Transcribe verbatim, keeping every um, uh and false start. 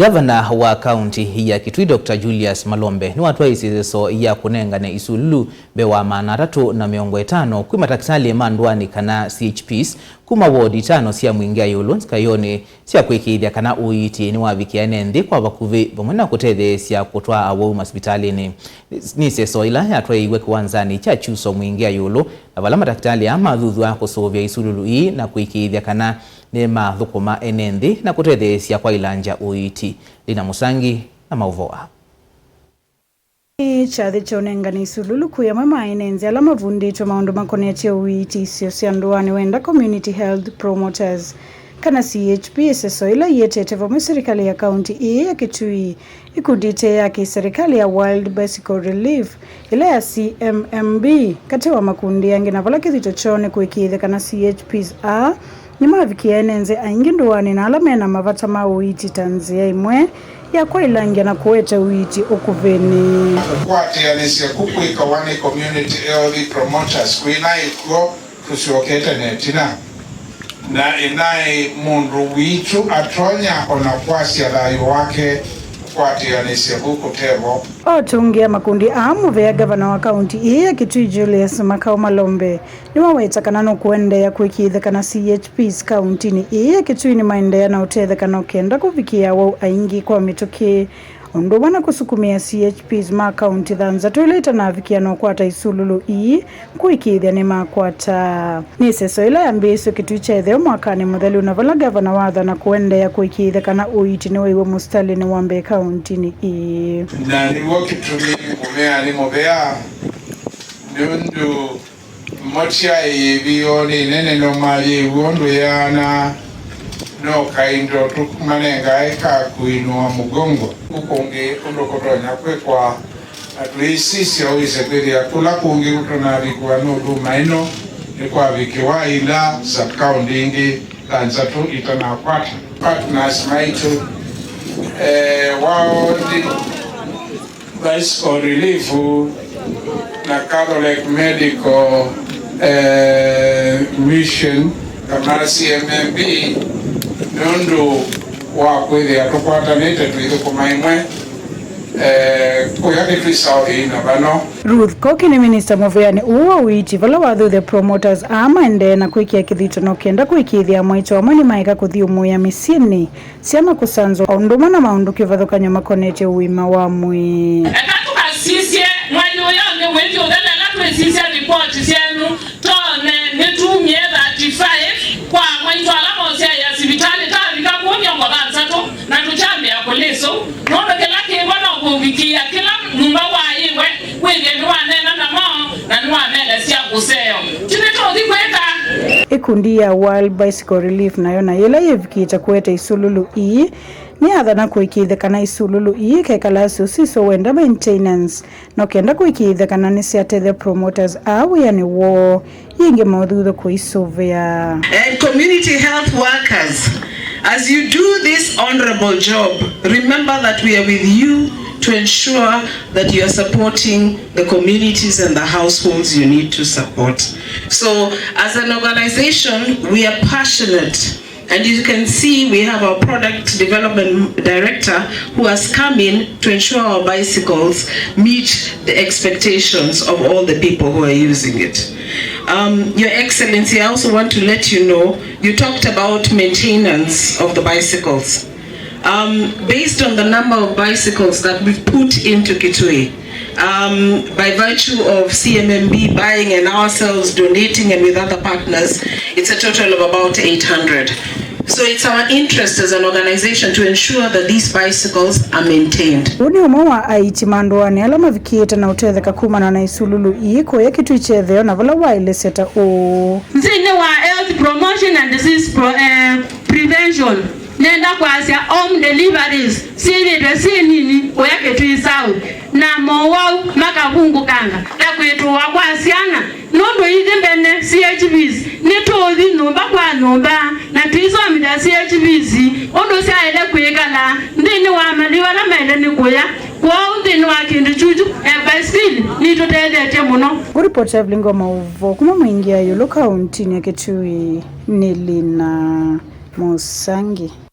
Ngavana wa kaunti ya Kitui, Doctor Julius Malombe, nĩwatwaĩisye ĩseso ya kũnengane isululu mbee wa maana atatũ na mĩongo ĩtano kwĩ matakĩtalĩ ma ndũanĩ kana C H Ps kuma ward itano sya Mwingĩa Ĩũlũ nzikayonĩ sya kũĩkĩĩthya kana ũiiti nĩwavikĩa ene nthĩ kwa vakuvĩ, vamwe na kũtetheesya kũtwaa awau masivitalĩnĩ. Nĩ ĩseso ĩla yatwaĩiw'e kĩwanzanĩ kya Chuso Mwingĩa Ĩũlũ, na vala matakĩtalĩ aa mathuthw'a kũsũvĩa isululu ii na kũĩkĩĩthya kana nĩmathũkũma ene nthĩ na kũtetheesya kwaĩlangya ũiiti. Lina Mũsangi na maũvoo aa. Ĩĩ kyathĩ kya ũnengani isululu kwĩ amwe ma ene nthĩ ala mavundĩtwe maũndũ makonetye ũiiti isio sya ndũanĩ wenda, community health promoters, kana C H P, ĩseso ĩla ĩetete vamwe silikalĩ ya kaunti ĩĩ ya Kitui, ikundi ĩte ya kĩserĩkalĩ ya Wild Bicycle Relief, ĩla ya C M M B, katĩ wa makundi angĩ, na vala kĩthito kyoo nĩ kũĩkĩĩthya kana C H Ps aa nĩmavikĩa ene nthĩ aingĩ ndũanĩ na ala mena mavata ma ũiiti ta nzĩa ĩmwe ya kwaĩlangya na kũete ũiiti ũkuvĩnĩ. Kũkwatĩanĩsya kũ kwĩkawa nĩ community health promoters kwĩna ĩkw'o tũsyokete na ĩtina, na ĩnaĩ mũndũ witũ atonya ona kwasya thayũ wake kũkwatĩanĩsya kũ kũtevo. O tũngĩa makundi aa mũvea, ngavana wa kaunti ĩĩ ya Kitui Julius Makau Malombe nĩwaweta kana nũkũendeea kũĩkĩĩthya kana C H Ps kauntinĩ ĩĩ ya Kitui nĩmaendeea na ũtetheka no kenda kũvikĩa awau aingĩ kwa mĩtũkĩ, ũndũ ũmwe na kũsukumĩa C H Ps ma kaunti thanthatũ ila itanavikĩa na ũkwata isululu ii kũĩkĩĩthya nĩmakwata. Nĩ ĩseso ĩla yambĩĩisye Kitui kya ĩtheo mwakanĩ mũthelu, na vala ngavana wathana kũendeea kũĩkĩĩthya kana ũiiti nĩwĩw'e mũsitalĩnĩ wa mbee kauntinĩ ĩĩ. Na nĩw'o kĩtumi ngũmea nĩ mũvea, nũndũ motyaĩĩvi yoo nĩ nene, no mayĩw'a ũndũ yaana, no kaindo tũmanengae ka kũinũa mũgongo. Kũkũngĩ ũndũ kũtonya kwĩkwa, na tũisisya ũisye kwĩthĩa kũla kũngĩ kũtanavikwa nũndũ maĩno nĩkwavikĩwa ila sub-county ingĩ thanthatũ itanakwata. Partners maitũ, eh, World Bicycle Relief na Catholic Medical, eh, Mission, kana C M M B, nũndũ wa kwĩthĩa tũkwatanĩte twĩthũkũma ĩmwe, eh, kũya nĩtwĩsaũthĩi na vano. Ruth Koki nĩ minista mũvĩanĩ ũũ wa ũiiti, vala wathuthya promoters aa maendee na kwĩkĩa kĩthito no kenda kũĩkĩĩthya amwaitũ amwe nĩmaeka kũthyũmũĩa mĩsyĩnĩ, syana kũsanzwa, o ũndũ ũmwe na maũndũ kĩvathũkany'o makonetye ũima wa mwĩĩ. Eka tũkasisye mwei ũyũ ũngĩ wĩthi ũthela, ĩla twĩsisya livoti syenyu, tone nĩtumie thirty-five kwa amwaitũ ala mosyaĩa sivitalĩ, tavika kũu mĩongo thanthatũ, na tũkyambĩĩa kũlĩsũ, nũndũ kĩla kĩvo no kũvikĩa kĩla nyũmba waĩwe, wĩthĩe nĩwaneena namo na nĩwamelesya ũseo. Ti nĩtũthi kwĩka? Ĩkundi ya World Bicycle Relief nayo na yĩla yĩvikĩte kũete isululu ii, nĩyathana kũĩkĩĩthya kana isululu ii ikekalaa syũsisyo wenda maintenance, no kenda kũĩkĩĩthya kana nĩsyatethya promoters aa wĩanĩ woo, yĩngĩ maũthuthu kũisũvĩa. And community health workers, as you do this honorable job, remember that we are with you to ensure that you are supporting the communities and the households you need to support. So, as an organization, we are passionate, and you can see we have our product development director who has come in to ensure our bicycles meet the expectations of all the people who are using it. Um, Your Excellency, I also want to let you know, you talked about maintenance of the bicycles. Um, based on the number of bicycles that we've put into Kitui, um, by virtue of C M M B buying and ourselves donating and with other partners, it's a total of about eight hundred. So it's our interest as an organization to ensure that these bicycles are maintained. Ũũ nĩ ũmwe wa aiti ma ndũanĩ ala mavikĩte na ũtetheka kumana na isululu ii kũya Kitui kya ĩtheo, na vala waelesya ta ũũ. Nthĩnĩ wa health promotion and disease pro-, eh, prevention, nenda kwasya home deliveries syĩthĩĩtwe syĩ nini kũya Kitui South, na mowau makavungũkanga na kwĩtũwa kwa syana, nũndũ ithyĩ mbene C H Vs nĩtũũthi nyũmba kwa nyũmba na tũisomethya C H Vs ũndũ syaĩle kwĩkala nthĩnĩ wa malĩu ala maĩle nĩ kũya. Kwoou nthĩnĩ wa kĩndũ kyuchu, e, baisikili nitũtethetye mũno. Ngũripoti Evelyn Ngoma Ũvoo kuma Mwingĩa Ĩũlũ kauntinĩ ya Kitui nĩ Lina Mũsangi.